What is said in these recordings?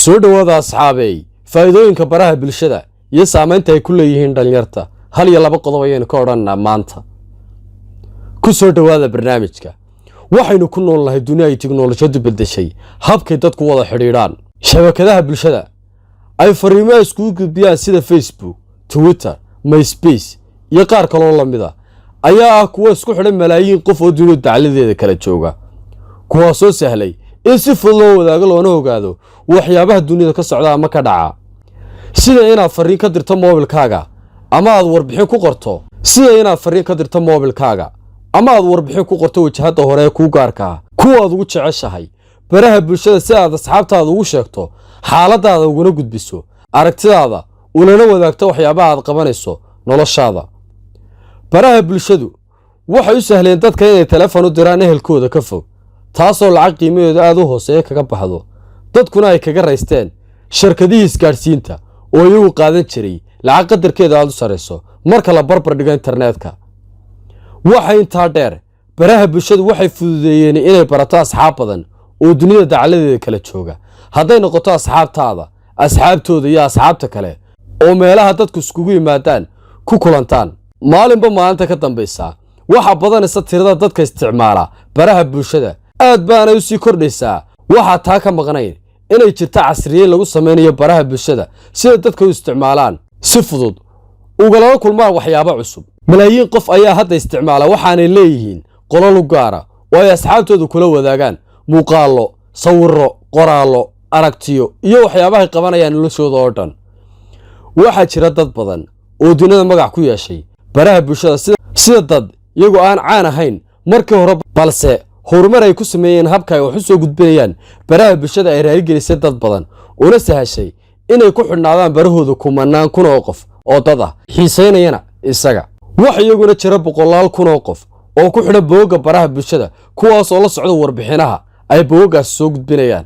Soo dhowaada, asxaabey. Faa'iidooyinka baraha bulshada iyo saamaynta ay ku leeyihiin dhalinyarta, hal iyo laba qodob ayaynu ka odhanaa maanta. Ku soo dhowaada barnaamijka. Waxaynu ku nool nahay dunia ay tiknolojiyadu beddeshay habkay dadku wada xidhiidhaan. Shabakadaha bulshada ay fariimaha iskugu gudbiyaan, sida Facebook, Twitter, MySpace iyo qaar kaloo la mid a, ayaa ah kuwa isku xidhan malaayiin qof oo dunida dacladeeda kala jooga, kuwaasoo sahlay in si fudud loo wadaago loona ogaado waxyaabaha dunida ka socda ama ka dhaca, sida inaad fariin ka dirto moobilkaaga ama aad warbixin ku qorto, sida inaad fariin ka dirto moobilkaaga ama aad warbixin ku qorto wajahadda hore ee kuu gaarka ah, kuwaad ugu jeceshahay baraha bulshada, si aad asxaabtaada ugu sheegto xaaladaada, uguna gudbiso aragtidaada, ulana wadaagto waxyaabaha aad qabanayso noloshaada. Baraha bulshadu waxay u sahleen dadka inay telefon u diraan ehelkooda ka fog, taasoo lacag qiimaheedu aad u hooseeya kaga baxdo, dadkuna ay kaga raysteen shirkadihii isgaadhsiinta oo iyagu qaadan jiray lacag qadarkeeda aad u sarrayso marka la barbar dhigo internetka. Waxa intaa dheer, baraha bulshadu waxay fududeeyeen inay barato asxaab badan oo dunida dacaladeeda kala jooga, hadday noqoto asxaabtaada, asxaabtooda iyo asxaabta kale, oo meelaha dadku iskugu yimaadaan ku kulantaan. Maalinba maalinta ka dambaysa waxaa badanaysa tirada dadka isticmaala baraha bulshada, aad baanay u sii kordhaysaa. Waxaa taa ka maqnayn inay jirto casriyeyn lagu samaynayo baraha bulshada, sida dadka u isticmaalaan si fudud ugalala kulmaan waxyaabo cusub. Malaayiin qof ayaa hadda isticmaala, waxaanay leeyihiin qolol u gaara oo ay asxaabtooda kula wadaagaan muuqaallo, sawirro, qoraallo, aragtiyo iyo waxyaabahay qabanayaan noloshooda oo dhan. Waxaa jira dad badan oo dunida magac ku yeeshay baraha bulshada, sida dad iyagoo aan caan ahayn markii hore, balse horumar ay ku sameeyeen habka ay wax u soo gudbinayaan baraha bulshada ay raaligelisay dad badan, una sahashay inay ku xidhnaadaan barahooda kumanaan kun oo qof oo dad ah xiisaynayana isaga. Wax iyaguna jira boqolaal kun oo qof oo ku xidhan bogagga baraha bulshada, kuwaas oo la socda warbixinaha ay bogaggaasi soo gudbinayaan.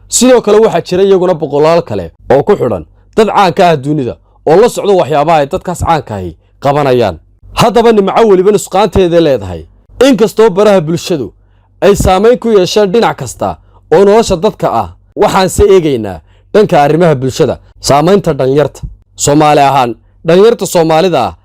Sidoo kale waxaa jira iyaguna boqolaal kale oo ku xidhan dad caanka ah dunida oo la socda waxyaabaha ay dadkaas caanka ahi qabanayaan. Haddaba, nimco weliba nusqaanteeda leedahay. Inkastoo baraha bulshadu ay saamayn ku yeesheen dhinac kasta oo nolosha dadka ah, waxaanse eegaynaa dhanka arrimaha bulshada, saamaynta dhalinyarta Soomaali ahaan. Dhalinyarta Soomaalida ah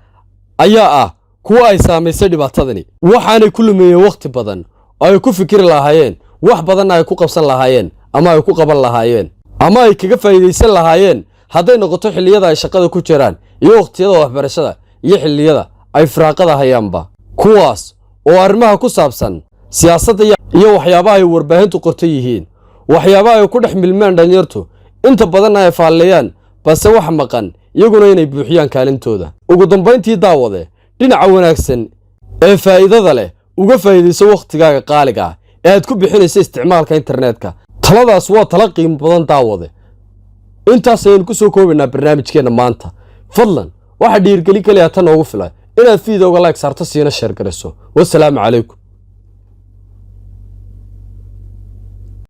ayaa ah kuwa ay saamaysay dhibaatadani, waxaanay ku lumeeyeen wakhti badan oo ay ku fikiri lahaayeen, wax badanna ay ku qabsan lahaayeen ama ay ku qaban lahaayeen ama ay kaga faa'iidaysan lahaayeen, hadday noqoto xilliyada ay shaqada ku jiraan iyo wakhtiyada waxbarashada iyo xilliyada ay firaaqada hayaanba, kuwaas oo arrimaha ku saabsan siyaasadda iyo waxyaabaha ay warbaahintu qorto yihiin waxyaabaha ay ku dhex milmaan dhalinyartu, inta badanna ay faalleeyaan, balse wax maqan iyaguna inay buuxiyaan kaalintooda. Ugu dambayntii, daawade, dhinaca wanaagsan ee faa'iidada leh uga faa'iidayso wakhtigaaga qaaliga ah ee aad ku bixinayso isticmaalka internetka. Taladaas waa tala qiimo badan. Daawade, intaas ayaynu ku soo koobaynaa barnaamijkeenna maanta. Fadlan, waxaa dhiirgelin kaliya tan noogu filan inaad videoga like saarto, siina share garayso. Wasalaamu calaykum.